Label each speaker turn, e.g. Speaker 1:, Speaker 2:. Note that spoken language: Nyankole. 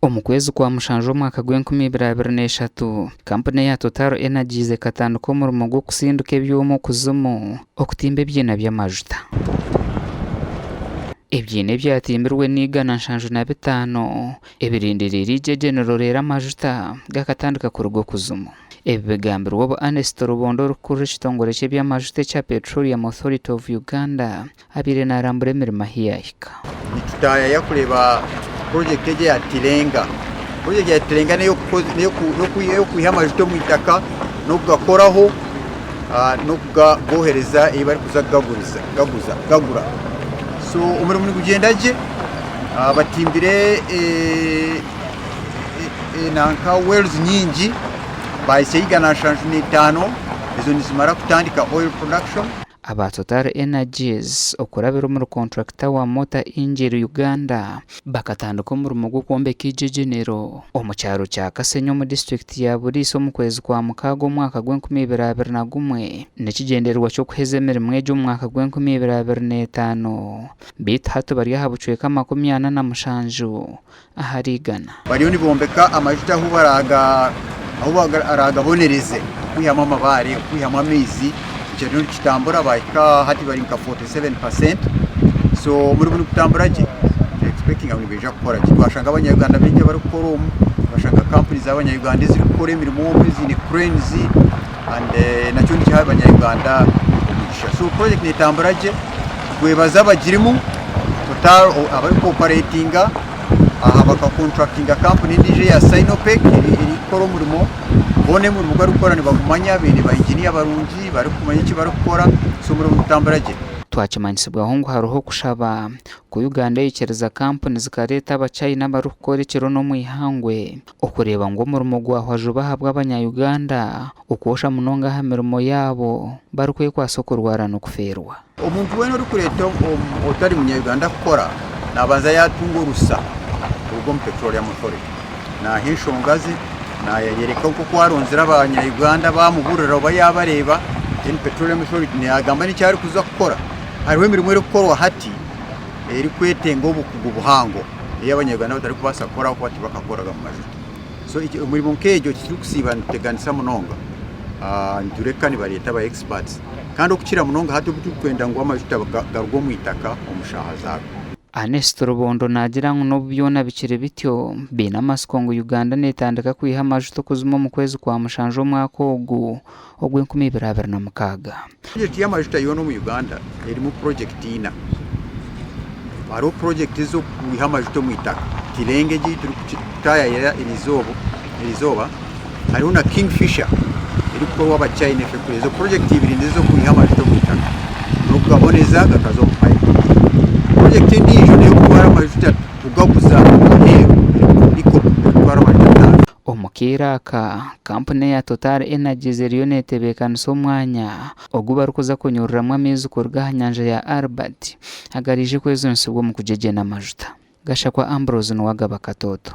Speaker 1: Omu kwezi kwa mushanju omwaka gw'enkumi ibiri 23, kampuni eya Total Energies ekatandika omurimo gw'okusindika ebyoma okuzimu okutimba ebiina by'amajuta. Ebiina ebyatimbirwe ni 175 ebirindiriire eigyegyenero reero amajuta gakatandika kuruga okuzimu. Ebi bigambirwe obu Ernest Rubondo orikukurira ekitongore ky'eby'amajuta ekya Petroleum Authority of Uganda abaire naarambura emirimo ahu yaahika.
Speaker 2: Nitutaayaya kureeba purojekiti egi eya Tilenga. Purojekiti ya Tilenga n'ey'okwiha amajuta omu itaka n'okugakoraho n'okugohereza ei barikuza kugagura. So omurimo nigugyenda gye, batimbire nanka wells nyingi bahitsya 175 ezo nizimara kutandika oil production.
Speaker 1: Aba Total Energies okurabira omuri kontrakita wa Motor Engine Uganda bakatandika omurimo gw'okwombeka eigyegyenero omu kyaro kya Kasenyi omu disiturikiti ya Buliisa omu kwezi kwa mukaaga omwaka gw'enkumi ibiri 21 n'ekigyendererwa ky'okuheza emirimo egi omu mwaka gw'enkumi ibiri 25 beitu hati bari aha bucweka 47 ahari igana.
Speaker 2: Bariyo nibombeka amajuta ahu baraagabonereze kwihamu amabaare, kwihamu amaizi, ekyo nikitambura bahika hati bari nka 47% so omurimo nigutambura gye tu expectinga ngu nibaija kukora gye. Twashanga abanya Uganda baingi abarikukora omu, twashanga kampuni z'abanya Uganda ezirikukora emirimo omu eziine cranes and nakyo nikiha abanya Uganda omugisha. So project netambura gye, twebaza abagirimu Total abariku operatinga aha bakakontrakitinga kampuni endiijo eya Sinopec erikukora omurimo, boona omurimo ogu barikukora nibagumanya, baine ba inginiya barungi barikumanya eki barikukora, so omurimo nigutambura gye.
Speaker 1: Twakimanyisibwaho ngu hariho okushaba ku Uganda eyikiriza kampuni zikareeta Abachina abarikukora ekiro n'omu ihangwe okureeba ngu omurimo gwahwa juba ahabw'abanya Uganda okwosha munonga aha mirimo yaabo barikwekwasa okurwara n'okufeerwa.
Speaker 2: Omuntu weena orikureeta otari munya-Uganda kukora naabanza yaatunga orusa kuruga omu Petroleum Authority. Naaha enshonga ze, naayoreka nk'oku aronzire abanya-Uganda baamuhurira oba yaabareeba, then Petroleum Authority naagamba n'eki arikuza kukora. Hariho emirimo erikukorwa hati erikwetenga obukugu buhango ei abanya-Uganda batarikubaasa kukora ahabw'okuba tibakakoraga mu majuta. So emirimo nk'egyo titurikusiiba nituteganisa munonga, nitureka nibareeta aba experts. Kandi okukira munonga hati obu turikwenda ngu amajuta garuge omu itaka omu shaaha zaago.
Speaker 1: Ernest Rubondo naagira ngu n'obu byona bikiri bityo, baine amatsiko ngu Uganda netandika kwiha amajuta okuzima omu kwezi kwa mushanju omwaka ogu ogw'enkumi ibiri 26.
Speaker 2: Purojekiti y'amajuta yoona omu Uganda erimu purojekiti ina. Hariho purojekiti ez'okwiha amajuta omu itaka, Tilenga egi ei turikutaayayira erizooba, Hariho na Kingfisher erikukorwa Abachina efekutore. Ezo purojekiti ibiri nizo ez'okwiha amajuta omu itaka n'okugaboneza gakaza omu payipu. Purojekiti endiijo n'ey'okutwara amajuta kugaguza aheeru EACOP erikutwara amajuta Tanga.
Speaker 1: Omu kaire aka, kampuni eya Total Energies eriyo netebeekanisa omwanya ogu barikuza kunyururamu amaizi kuruga aha nyanja ya Albert agaraije kwejunisibwa omu kugyegyena amajuta. Gashakwa Ambrose niwe agaba Katoto.